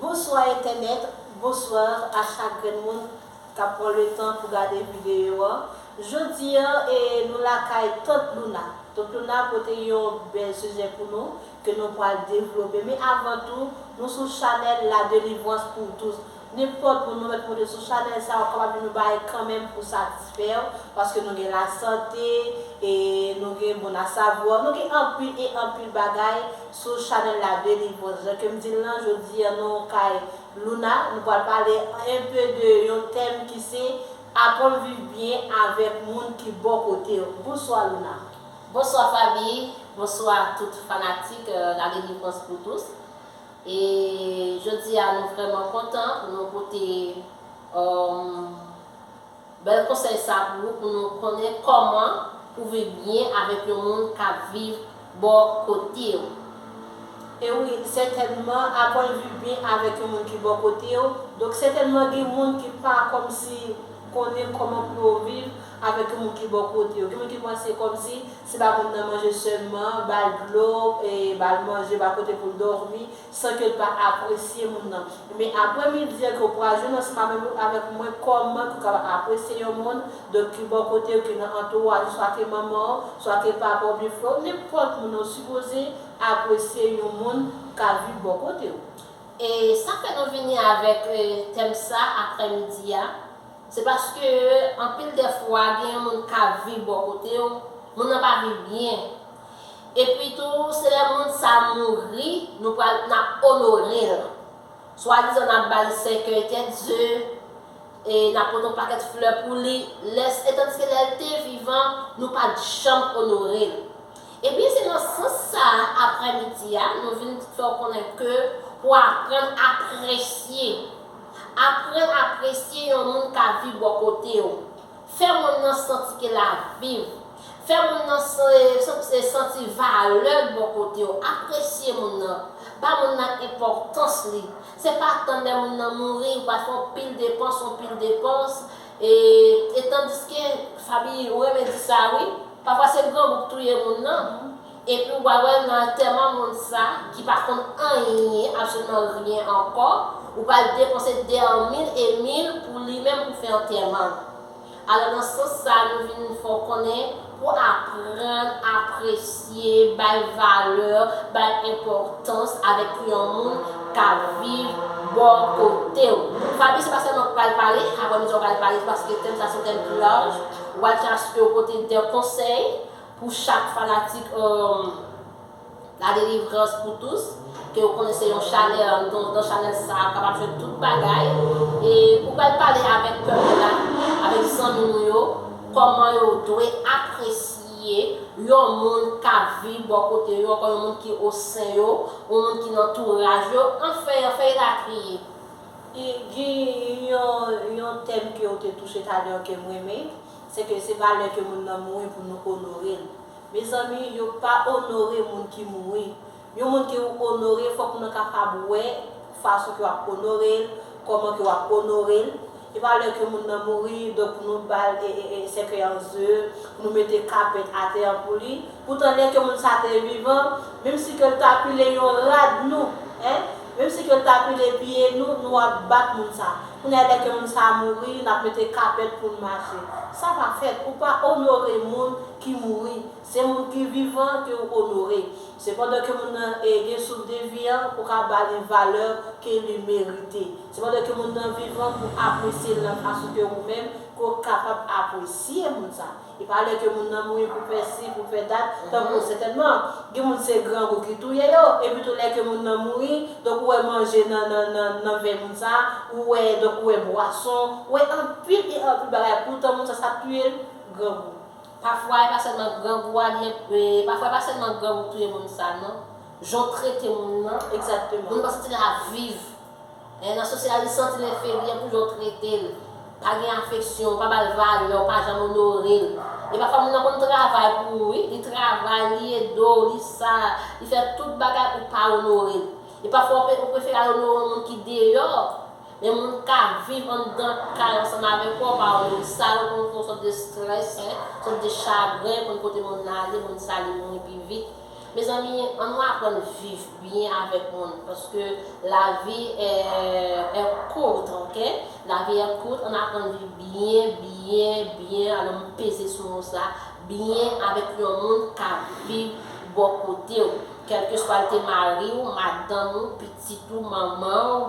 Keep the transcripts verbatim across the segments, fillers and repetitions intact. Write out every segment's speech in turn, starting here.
Bonswa entènèt, bonswa a chak grenn moun k ap pran letan pou gade videyo an. Jodi a, e, nou lakay Tant Louna. Tant Louna pote yon bèl sijè pou nou, ke nou pral devlope. Men avan tou, nou sou chanèl La Délivrance pour tous. Nenpòt moun nou mèt monte sou chanèl sa, w ap kapab vin nou bay kanmenm pou satisfè w, paske nou gen lasante, e nou gen bon asavwa, nou gen anpil e anpil bagay sou chanèl La Délivrance. Jan ke m di l lan, jodi a nou kay Louna, nou pral pale enpe de yon tèm ki se aprann viv byen avèk moun ki bò kote w. Bonswa Louna. Bonswa Faby, bonswa tout fanatik, euh, La Délivrance pour tous. E jodi a nou vrèman kontan pou nou pote, euh, bèl konsèy sa pou ou, pou nou konnen kòman pou viv byen avèk yon moun k ap viv bò kote w. E wi, sètènman, aprann viv byen avèk yon moun ki bò kote w. Donk, sètènman, gen moun ki pa kòmsi konnen kòman pou yo viv avèk yon moun ki bò kote yo. Gen moun ki panse kòmsi se ba moun nan manje sèlman, ba l dlo, e ba l manje, ba l kote pou l dòmi, san ke l pa apresye moun nan. Men apre midi an ke w pral jwenn ansanm avèk, avèk mwen, kòman ke w kapab apresye yon moun, donk ki bò kote w, ki nan antouraj ou, swa ke manman w, swa ke papa w, oubyen frè w, nenpòt moun, ou sipoze apresye yon moun k ap viv bò kote w. E sa fè nou vini avèk, eh, tèm sa aprèmidi a, se paske anpil dè fwa gen yon moun k ap viv bò kote w, moun nan pa viv byen. Epi tou, se lè moun sa mouri, nou pral, n ap onore l. Swadizan n ap ba l senkè tèt ze, e n ap pote yon pakèt flè pou li, lè, e tandiske lè l te vivan, nou pa t janm onore l. Ebyen, se nan sans sa a, aprèmidi a, nou vin fè w konnen ke pou aprann apresye, aprann apresye yon moun k ap viv bò kote w. Fè moun nan santi ke l ap viv. Fè moun nan san-, san-, santi valè l bò kote w. Apresye moun nan. Ba moun nan enpòtans li. Se pa tann lè moun nan mouri, ou pral fè yon pil depans, yon pil depans. E, e tandiske, Faby, ou renmen di sa, wi. Pafwa se grangou k touye moun nan. Epi ou pral wè nan antèman moun sa, ki pa konn anyen, absoliman ryen ankò, ou pral depanse dèyè mil e mil pou li menm pou fè antèman l. Alò, nan sans sa, nou vin fè w konnen pou aprann apresye, bay valè, bay enpòtans avèk yon moun k ap viv bò kote w. Faby, se pa sèlman ou pral pale, aprèmidi a w pral pale, paske tèm sa se yon tèm ki laj. Ou pral chèche pote de konsèy pou chak fanatik, euh, La Délivrance pour tous, ke ou konnen se yon chanèl, nan, nan chanèl sa a, ou kapab jwenn tout bagay. E ou pral pale avèk pèp la, avèk zanmi nou yo, kòman yo dwe apresye yon moun k ap viv bò kote yo, ankò yon moun ki o sen yo, yon moun ki nan antouraj yo, anfen, anfen, elatriye. E gen yon, yon tèm ke ou te touche talè ke m renmen, se ke se pa lè ke moun nan mouri pou nou onore l. Mezanmi, yo pa onore moun ki mouri. Yon moun ke ou onore, fòk moun nan kapab wè fason ke w ap onore l, kòman ke w ap onore l. E pa lè ke moun nan mouri, donk pou nou ba l, e, e, e, sèkèy an ze, pou nou mete kapèt atè an pou li. Poutan lè ke moun sa te vivan, menm si ke l ta pile yon rad nou, en, menm si ke l ta pile pye nou, nou ap bat moun sa. Kounye a lè ke moun sa mouri, n ap mete kapèt pou l mache. Sa pa fèt, ou pa onore moun ki mouri. Se moun ki vivan ke ou onore. Se pandan ke moun nan, e, gen souf de vi an, ou ka ba li valè ke li merite. Se pandan ke moun nan vivan pou apresye l nan fason ke ou menm, ke ou kapab apresye moun sa. E pa lè ke moun nan mouri pou fè si, pou fè dat, tankou sètènman, gen moun se grangou ki touye yo, epi tou lè ke moun nan mouri, donk ou wè manje nan, nan, nan, nan vè moun sa, ou wè, donk ou wè bwason, ou wè anpil e anpil bagay, poutan moun sa, sa k touye l, grangou. Pafwa, e pa sèlman grangou a, li, e, pafwa, e pa sèlman grangou k touye moun sa, non. Jan w trete moun nan, egzakteman, moun nan pa santi l ap viv. E, nan sosyal, li santi l enferyè pou jan w trete l. Pa gen afeksyon, pa ba l valè, pa janm onore l. E pafwa, moun nan konn travay pou ou, wi. Li travay, li ede w, li sa, li fè tout bagay, ou pa onore l. E pafwa, ou pre-, ou prefere al onore yon moun ki deyò. Men moun k ap viv anndan kay ansanm avèk ou, ou pa onore l. Sa yo konn fè yon sòt de estrès, en, sòt de chagren, konn pote moun nan ale, moun sa li mouri pi vit. Mezanmi, ann nou aprann viv byen avèk moun, paske lavi è, è kout, oke? Lavi è kout, ann aprann viv byen, byen, byen, alò m peze sou mo sa, byen avèk yon moun k ap viv bò kote w, kèlkeswa l te mari w, madanm ou, pitit ou, manman w,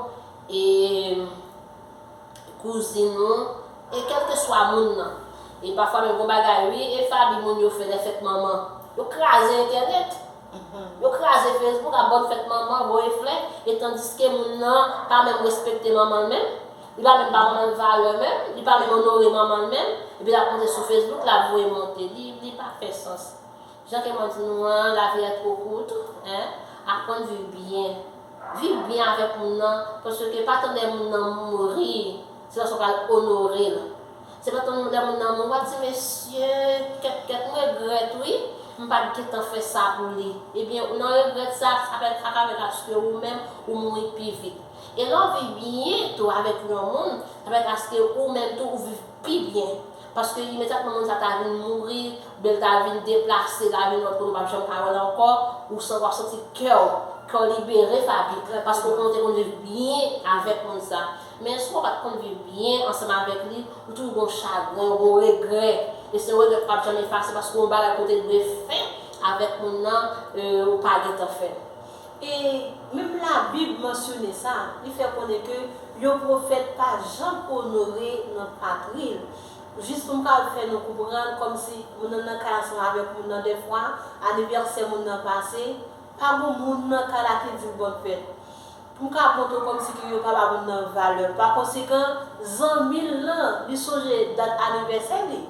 e kouzin ou, e kèlkeswa moun nan. E pafwa menm gon bagay wi, e Faby moun yo fè lè fèt manman. Yo kraze entènèt. Yo kraze Facebook, ap bòn fèt manman, voye flè, e tandiske moun nan pa menm respekte manman l menm, li pa menm ba manman l valè menm, li pa menm onore manman l menm, epi l ap monte sou Facebook, l ap voye monte. Li, li pa fè sans. Jan ke mwen di nou an, lavi è two kout, en, aprann viv byen. Viv byen avèk moun nan, paske pa tann lè moun nan mouri, se lòske w pral onore l. Se pa tann lè moun nan mouri, w ap di, mesye, kèt, kèt, m regrèt wi, m pa t gentan fè sa pou li. Ebyen, nan regrèt sa, sa fè, sa ka fè paske ou menm, ou mouri pi vit. E lè w viv byen tou avèk yon moun, sa fè paske ou menm tou, ou viv pi byen. Paske imedyatman moun sa ta vin mouri, oubyen l ta vin deplase, l ta vin lòt kote, ou p ap janm ka wè l ankò, ou san, w ap santi kè w, kè w libere, Faby, paske w konnen w te konn viv byen avèk moun sa. Men si w pa t konn viv byen ansanm avèk li, ou toujou gon chagren, ou gon regrè. E se yon regrè k p ap janm efase, paske yon bagay ke w te dwe fè avèk moun nan, e, ou pa gentan fè. E menm Labib mansyone sa, li fè konnen ke yon pwofèt pa janm onore nan patri l. Jis pou m ka fè nou konprann, kòmsi moun nan nan kay ansanm avèk moun nan, dèfwa, anivèsè moun nan pase, pa gon moun nan kay la ki di l bòn fèt. Pou m ka montre w kòmsi ke yo pa ba moun nan valè. Pa konsekan, zanmi l lan, li sonje dat anivèsè li.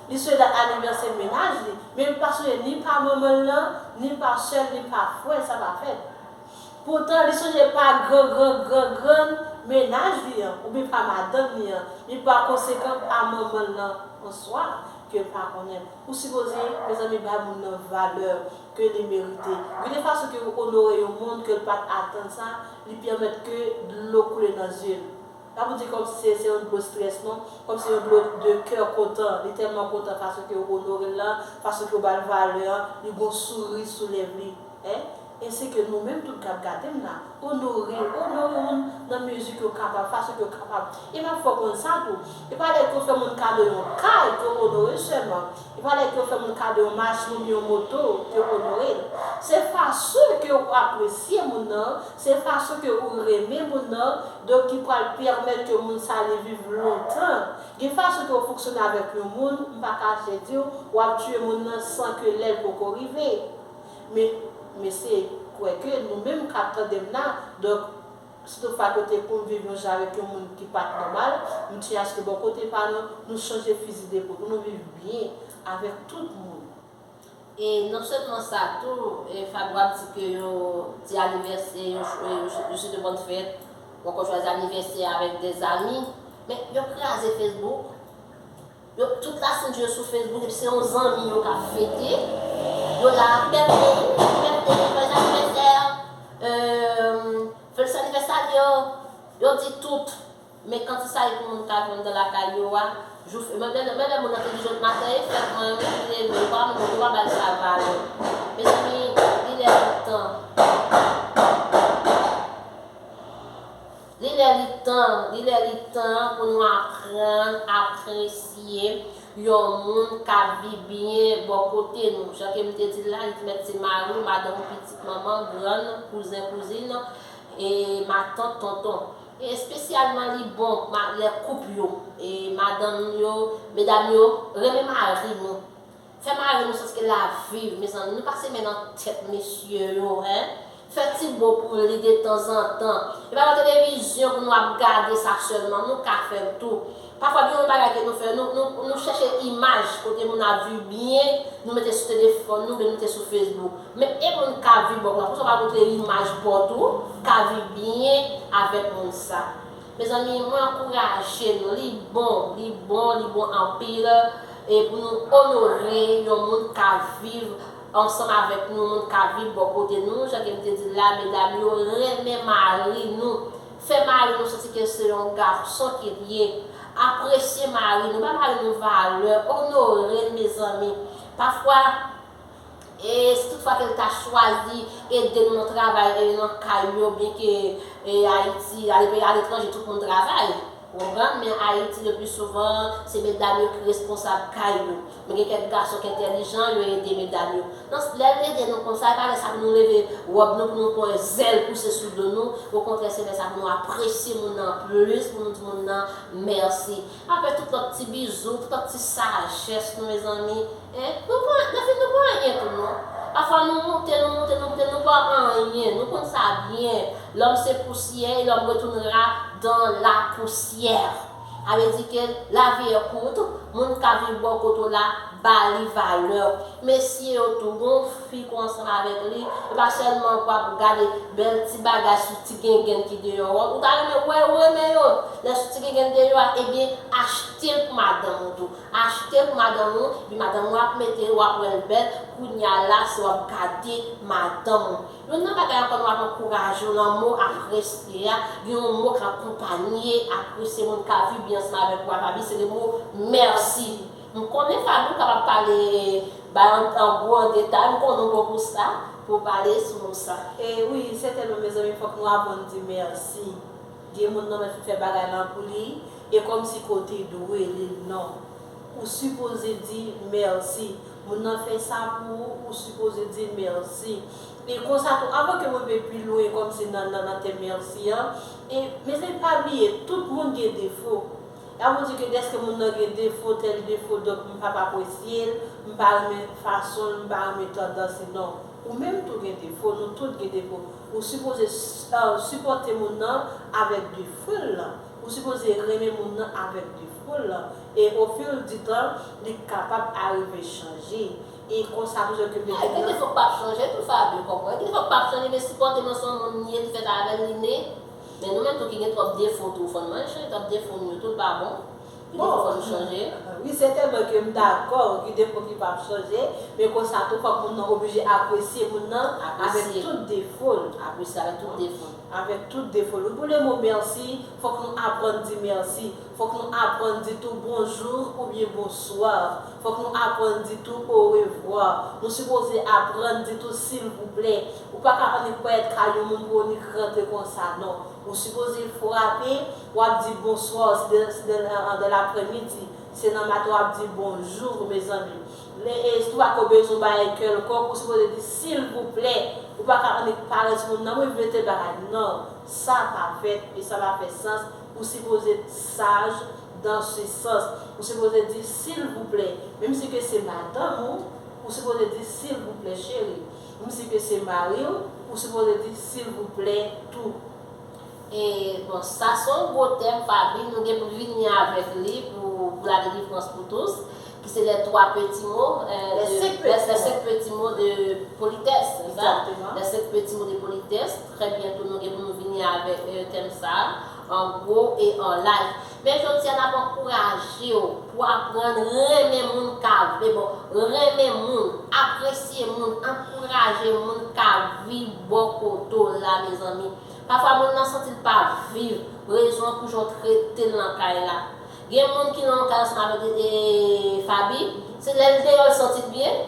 Li sonje dat anivèsè mennaj li. Men li pa sonje ni pa manman l lan, ni pa sè l, ni pa frè, sa pa fèt. Poutan, li sonje pa gran, gran, gran, grann mennaj li an, oubyen pa madanm li an, li pa konsekan pa manman l lan an swa, ke l pa konnen. Ou sipoze, mezanmi, bay moun nan valè ke li merite. Gen de fason ke ou onore yon moun ke l pa t atann sa, li pèmèt ke dlo koule nan zye l. Pa pou di kòmsi se, se yon dlo strès, non. Kòmsi yon dlo de kè kontan. Li tèlman kontan fason ke ou onore l lan, fason ke ou ba l valè an, li gon souri sou lèv li. Hein? Ensi ke nou menm tout k ap gade m la, onore, onore moun nan mezi ke w kapab, fason ke w kapab. E m ap fè w konn sa tou. E pa lè ke w fè moun kado yon kay ke w onore sèlman. E pa lè ke w fè moun kado yon machin oubyen yon moto ke w onore l. Se fason ke w apresye moun nan, se fason ke w renmen moun nan, donk ki pral pèmèt ke moun sa li viv lontan. Gen fason ke w fonksyone avèk yon moun, m pa kache di w, w ap tiye moun nan san ke lè l poko rive. Men, mesye, kwè ke nou menm k ap tande m la, donk, si toutfwa ke w te konn viv yon jan avèk yon moun ki pa t nòmal, m tiye aske bò kote pa nou, nou chanje fizi depo, pou nou viv byen avèk tout moun. E non sèlman sa tou, e Faby ap di ke yo di anivèsè, yo, yo, yo swete bòn fèt, ou ankò chwazi anivèsè avèk dèzami, men yo kraze Facebook. Yo, tout lasenn yo sou Facebook, epi se yon zanmi yo k ap fete. Yo la, happy birthday, happy birthday, joyeux anniversaire, euh, feliz aniversário. Yo di tout. Men kanti sa e pou moun ka jwenn nan lakay yo a, jou, men, men, men lè moun nan te di jodi maten, e fèt mwen, wi, li leve, yo pa, yo pa ba l sa valè. Mezanmi, li lè li tan. Li lè li tan, li lè li tan pou nou aprann apresye yon moun k ap viv byen bò kote nou. Jan ke m te di l la, li te mèt se mari w, madanm ou, pitit, manman, grann, kouzen, kouzin, e matant, tonton. E espesyalman li bon ma, lè koup yo, e madanm yo, medam yo, renmen mari nou. Fè mari nou santi ke l ap viv, mezanmi. Nou pase men nan tèt mesye yo, en. Fè ti bo pou li detanzantan. E pa nan televizyon pou nou ap gade sa sèlman. Nou ka fè l tou. Pafwa, gen yon bagay ke nou fè, nou, nou, nou chèche imaj kote moun ap viv byen, nou mete sou telefòn nou, oubyen nou mete sou Facebook. Men e moun k ap viv bò kote w, pou sa w pa montre imaj pa w tou, k ap viv byen avèk moun sa. Mezanmi, mwen ankouraje nou, li bon, li bon, li bon anpil, e pou nou onore yon moun k ap viv ansanm avèk nou, moun k ap viv bò kote nou, jan ke m te di l la, medam yo, renmen mari nou, fè mari nou santi ke se yon gason ke l ye, apresye mari nou, ba mari nou valè, onore l, mezanmi. Pafwa, E si toutfwa ke l ta chwazi ede nou nan travay e nan kay yo, byenke e Ayiti, ale peyi aletranje, tout moun travay. Ou konprann? Men Ayiti, le pli souvan, se medam yo ki responsab kay yo. Men gen kèk gason ki entèlijan, yo ede medam yo. Nan, lè l ede nou konsa, e pa lè sa pou nou leve wòb nou, pou nou pran zèl pouse sou do nou. Okontrè, se lè sa pou nou apresye moun nan plis, pou nou di moun nan mèsi. Avèk tout lòt ti bizou, tout lòt ti sajès nou, mezanmi. Hein? Nou pa, nan fim, nou pa anyen tou, non. Pafwa, nou moute, nou moute, nou moute, nou pa anyen. Nou konn sa byen. L'homme se poussière et l'homme retournera dans la poussière. Sa vle di ke la vie est courte, moun k ap viv bò kote w la, ba li valè. Mesye yo tou, gon fi k ansanm avèk li, e pa sèlman pou ap gade bèl ti bagay sou ti gengenn ki deyò a. Ou ta renmen wè, ou renmen yo. Lè sou ti gengenn deyò a, ebyen, achte l pou madanm ou tou. Achte l pou madanm ou, epi madanm ou ap mete l, w ap wè l bèl. Kounye a la, se w ap gade madanm ou. Youn nan bagay ankò nou ap ankouraje w nan mo apresye a, gen yon mo k akonpanye apresye moun k ap viv byen ansanm avèk ou a, Faby, se le mo mèsi. M konnen Faby ou kapab pale, bay an, an gwo, an detay, m konnen w bon pou sa, pou w pale sou mo sa. E wi, sètènman, mezanmi, fòk nou aprann di mèsi. Gen moun nan mèt fin fè bagay lan pou li, e kòmsi ke w te dwe li l, non. Ou sipoze di mèsi. Moun nan fè sa pou ou, ou sipoze di mèsi. E konsa tou, anvan ke mwen rive pi lwen kòmsi nan, nan, nan tèm mèsi an, e, mezanmi, pa bliye, tout moun gen defo. Sa vle di ke dèske moun nan gen defo, tèl defo, donk m p ap apresye l, m pa renmen fason l, m pa renmen tandans li, non. Ou menm tou gen defo, nou tout gen defo. Ou sipoze s-, euh, sipòte moun nan avèk defo l lan. Ou sipoze renmen moun nan avèk defo l lan. E au fil du temps, li kapab arive chanje. E konsa tou, se ke... Ah, gen defo k p ap chanje tou, Faby, ou konprann. Gen defo k p ap chanje, men sipòte m lan, se yon moun li ye, li fèt avè l, li ne. Men nou menm tou ki gen twòp defo tou, fò n manje chanje twòp defo nou yo tou, l pa bon. Gen defo fò nou chanje. Wi, sètènman ke m dakò, gen defo ki p ap chanje, men konsa tou, fòk moun nan oblije apresye moun nan avèk tout defo l. Apresye avèk tout defo l. Avèk tout defo l. Wi, pou le mo mèsi, fòk nou aprann di mèsi. Fòk nou aprann di tou bonjou oubyen bonswa. Fòk nou aprann di tou orevwa. Nou sipoze aprann di tou silvouplè. Ou pa ka annik parèt kay yon moun pou w annik rantre konsa, non. Ou sipoze frape, w ap di bonswa, si de, si de, de lapremidi, se nan maten w ap di bonjou, mezanmi. Lè, e, si tou pa ko bezwen bagay kèlkonk, ou sipoze di silvouplè. Ou pa ka annik parèt sou moun nan, wi, vle tèl bagay. Non, sa pa fèt, e sa pa fè sans. Ou sipoze saj dans ce sens. Ou sipoze di silvouplè. Menm si ke se madanm ou, ou sipoze di silvouplè, cheri. Menm si ke se mari w, ou sipoze di silvouplè tou. E, bon, sa se yon gwo tèm, Faby, nou gen pou vini avèk li pou, pou la délivrance pour tous, ki se les trois petits mots, euh, de, les, les cinq petits mots de politesse, se sa? Exactement. Les cinq petits mots de politesse. Trè byento, nou gen pou nou vini avèk, euh, tèm sa a, an gwo e an laj. Men jodi a, n ap ankouraje w pou aprann renmen moun k ap, e bon, renmen moun, apresye moun, ankouraje moun k ap viv bò kote w la, mezanmi. Pafwa, moun nan santi l pa viv, rezon pou jan w trete l nan kay la. Gen moun ki nan yon kay ansanm avèk, e, Faby, se lè l deyò l santi l byen.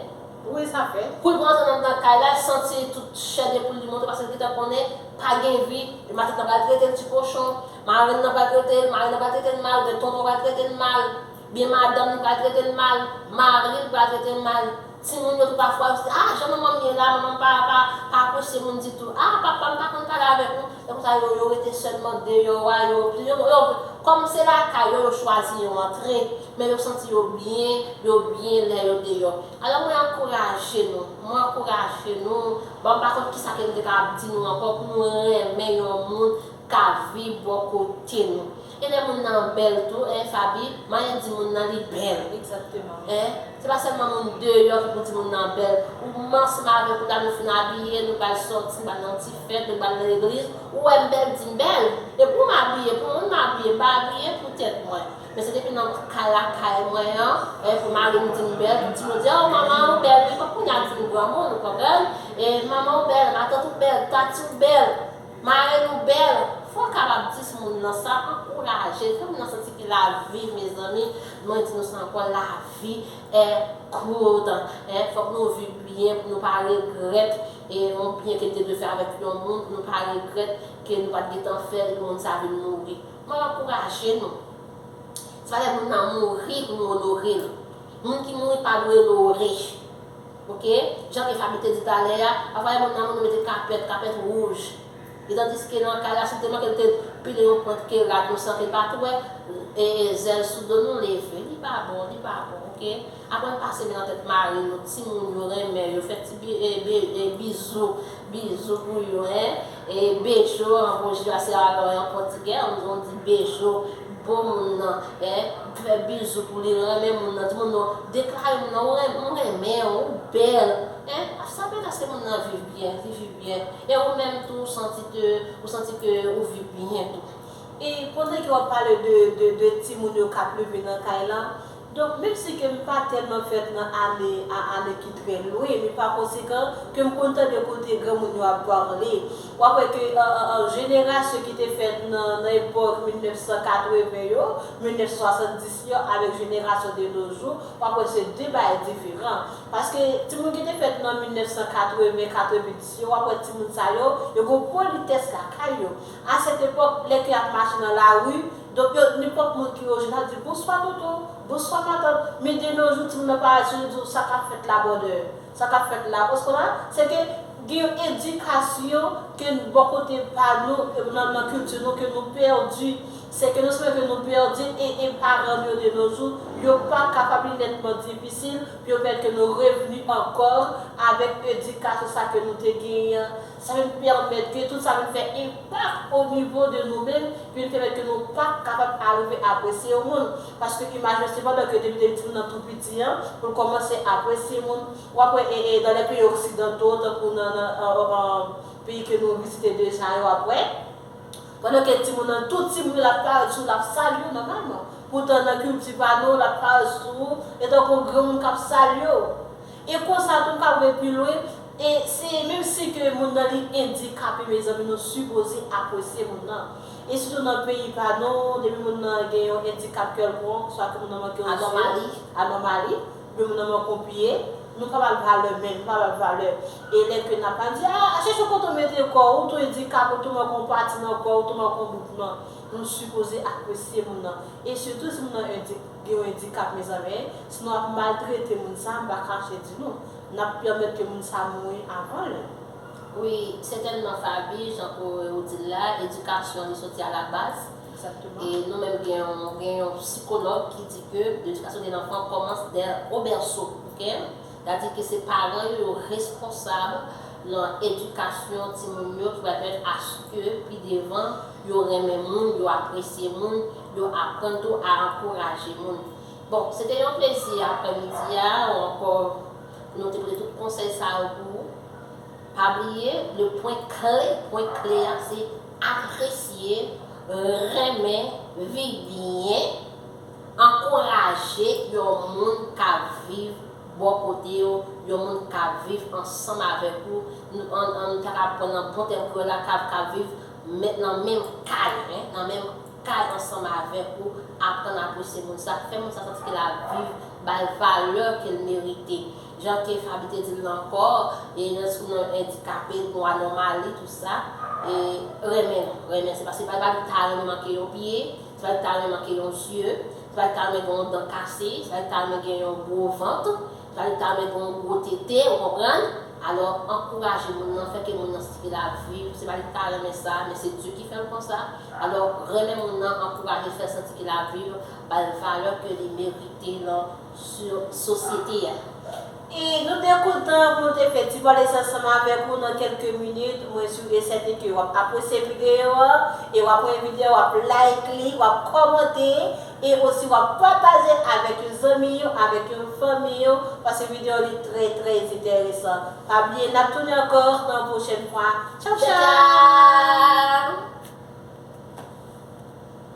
Wi, sa fèt. Kou l pran nan, nan kay la, l santi tout chè de poul li monte, paske l gentan konnen pa gen vi, e matant lan pral trete l ti kochon, marenn nan pral trete l, marenn nan pral trete l mal, oubyen tonton pral trete l mal, oubyen madanm li pral trete l mal, mari l pral trete l mal. Timoun yo tou pafwa, yo se, ah, jan manman m ye la, manman m pa, pa, pa apresye moun ditou. Ah, papa m pa konn pale avèk nou. Se konsa yo, yo rete sèlman deyò a, yo, yo, yo, kòm se lakay yo, yo chwazi yo antre, men yo santi yo byen, yo byen lè yo deyò. Alò, mwen ankouraje nou, mwen ankouraje nou, bon, m pa konn kisa ke m te ka ap di nou ankò pou nou renmen yon moun k ap viv bò kote nou. E lè moun nan bèl tou, en, Faby, manyen di moun nan li bèl. Egzakteman. En, se pa sèlman moun deyò ki pou di moun nan bèl. Ou, m ansanm avèk ou la, nou fin abiye, nou pral sòti, nou pral nan ti fèt, nou pral nan legliz. Ou wè m bèl, di m bèl. E pou m abiye, pou moun m abiye, m pa abiye pou tèt mwen. Men se depi nan kay lakay mwen an, en, pou mari m di m bèl, pou timoun di, oh, manman ou bèl, wi, kòm kounye a di m granmoun, ou konprann? E manman ou bèl, matant ou bèl, tati ou bèl, marenn ou bèl. Fò w kapab di sou moun nan, sa ankouraje l, fè moun nan santi ke lavi, mezanmi, mwen di nou sa ankò, lavi est courte, en, fòk nou viv byen pou nou pa regrèt, e yon byen ke n te dwe fè avèk yon moun, pou nou pa regrèt ke nou pa t gentan fè l, epi moun sa vin mouri. Mwen ankouraje nou. Se pa lè moun nan mouri pou nou onore l. Moun ki mouri pa dwe onore. Oke? Jan ke Faby te di talè a, pafwa lè moun nan mouri, yo mete kapèt, kapèt wouj. E tandiske nan kay la, si l te manke, l te pile yon pwent ke rad nou san ke l pa t wè, e, e, zèl sou do nou leve. Li pa bon, li pa bon, oke? Aprann pase men nan tèt mari nou, timoun yo renmen yo, fè ti bi-, e, bi-, e, bizou, bizou pou yo, en. E bejo, an bon, je vais alò, en pòtigè, on, on di bejo, bon moun nan, en, fè bizou pou li, renmen moun nan, di moun nan, deklare moun nan, ou renmen, ou renmen, ou bèl, en, sa pèmèt aske moun nan viv byen, li viv byen. E ou menm tou, ou santi ke, ou santi ke ou viv byen tou. E pandan ke w ap pale de, de, de timoun yo k ap leve nan kay la, donk, menm si ke m pa tèlman fèt nan ane, a, ane ki trè lwen, men pa konsekan, ke m konn tande kote granmoun yo ap pale, w ap wè ke, an, an, an, jenerasyon ki te fèt nan, nan epòk mil nèf san katreven yo, mil nèf san swasanndis yo, avèk jenerasyon de nos jours, w ap wè se de bagay diferan. Paske timoun ki te fèt nan mil nèf san katreven, katreven yo, w ap wè timoun sa yo, yo gen yon politès lakay yo. A sèt epòk, lè ke y ap mache nan lari, donk yo, nenpòt moun ki wè w, yo di, "Bonswa tonton, bonswa matant." Men de nos jours, timoun nan parèt sou yo, di w, "Sa k ap fèt la, brother? Sa k ap fèt la?" Paske la, se ke gen yon edikasyon ke bò kote pa nou, nan, nan kilti nou, ke nou pèdi. Se ke nou sanble ke nou pèdi e, e paran nou yo de nos jours, yo pa kapab, li nètman difisil pou yo pèmèt ke nou revni ankò avèk edikasyon sa ke nou te genyen an. Sa vin pèmèt ke tout sa vin fè enpak o nivo de nou menm, ki vin pèmèt ke nou pa kapab arive apresye yon moun. Paske imajine se pandan ke depi, depi timoun nan tou piti an, pou l kòmanse apresye moun. W ap wè, e, e, dans les pays occidentaux, tankou nan, nan, an, an, an, peyi ke nou vizite deja yo, w ap wè. Pandan ke timoun nan tou timoun, l ap parèt sou, l ap salye w nòmalman. Poutan nan kilti pa nou, l ap parèt sou ou, e tankou yon granmoun k ap salye w. E konsa tou, m ka wè pi lwen, e se menm si ke moun nan li andikape, mezanmi, nou sipoze apresye moun nan. E sitou nan peyi pa nou, depi moun nan gen yon andikap kèlkonk, swa ke moun nan manke yon zye, anòmali, anòmali, oubyen moun nan manke yon pye, nou pa ba l valè menm, nou pa ba l valè. E lè ke n ap pale, di, "A, a, chèche kote w mete kò w, ou tou andikape, ou tou manke yon pati nan kò w, ou tou manke yon bout." Non, nou sipoze apresye moun nan. E sitou si moun nan andi-, gen yon andikap, mezanmi, si nou ap maltrete moun sa, m pa kache di nou, n ap pèmèt ke moun sa mouri avan lè. Wi, sètènman, Faby, jan ke ou di l la, edikasyon li soti alabaz. Egzakteman. E nou menm gen yon, gen yon sikològ ki di ke l'éducation de l'enfant commence dès, au berceau, oke? Sa di ke se paran yo, yo responsab nan edikasyon timoun yo ki va pèmèt aske pi devan yo renmen moun, yo apresye moun, yo aprann tou a ankouraje moun. Bon, se te yon plezi aprèmidi a, ou ankò, nou te pote tout konsèy sa yo pou ou. Pa bliye, le pwen kle, pwen kle a, se apresye, renmen, viv byen, ankouraje yon moun k ap viv bò kote w, yon moun k ap viv ansanm avèk ou. Nou, an, an, nou ta ka pran nan bon tèm kreyòl la, k ap, k ap viv men-, nan menm kay, en, nan menm kay ansanm avèk ou, aprann apresye moun sa, fè moun sa santi ke l ap viv, ba l valè ke l merite. Jan ke Faby te di l la ankò, e nan diskou nan andikape, nou anòmali, tou sa, e renmen, renmen, se pa, se pa, se pa li ta renmen manke yon pye, se pa li ta renmen manke yon zye, se pa li ta renmen gen yon dan kase, se pa li ta renmen gen yon gwo vant, se pa li ta renmen gen yon gwo tete, ou konprann? Alò, ankouraje moun nan, fè ke moun nan santi ke l ap viv, se pa li ta renmen sa, men se Dye ki fè l konsa. Alò, renmen moun nan, ankouraje l, fè l santi ke l ap viv, ba l valè ke li merite nan so-, sosyete a. E nou te kontan pou nou te fè ti pale sa ansanm avèk ou nan kèlke minit. Mwen si e sèten ke w ap apresye videyo a, e w ap renmen videyo, w ap like li, w ap kòmante, e osi w ap pataje avèk yon zanmi w, avèk yon fanmi w, paske videyo li trè, trè enteresan. Pa bliye, n ap tounen ankò nan yon pwochèn fwa. Tchaw, tchaw!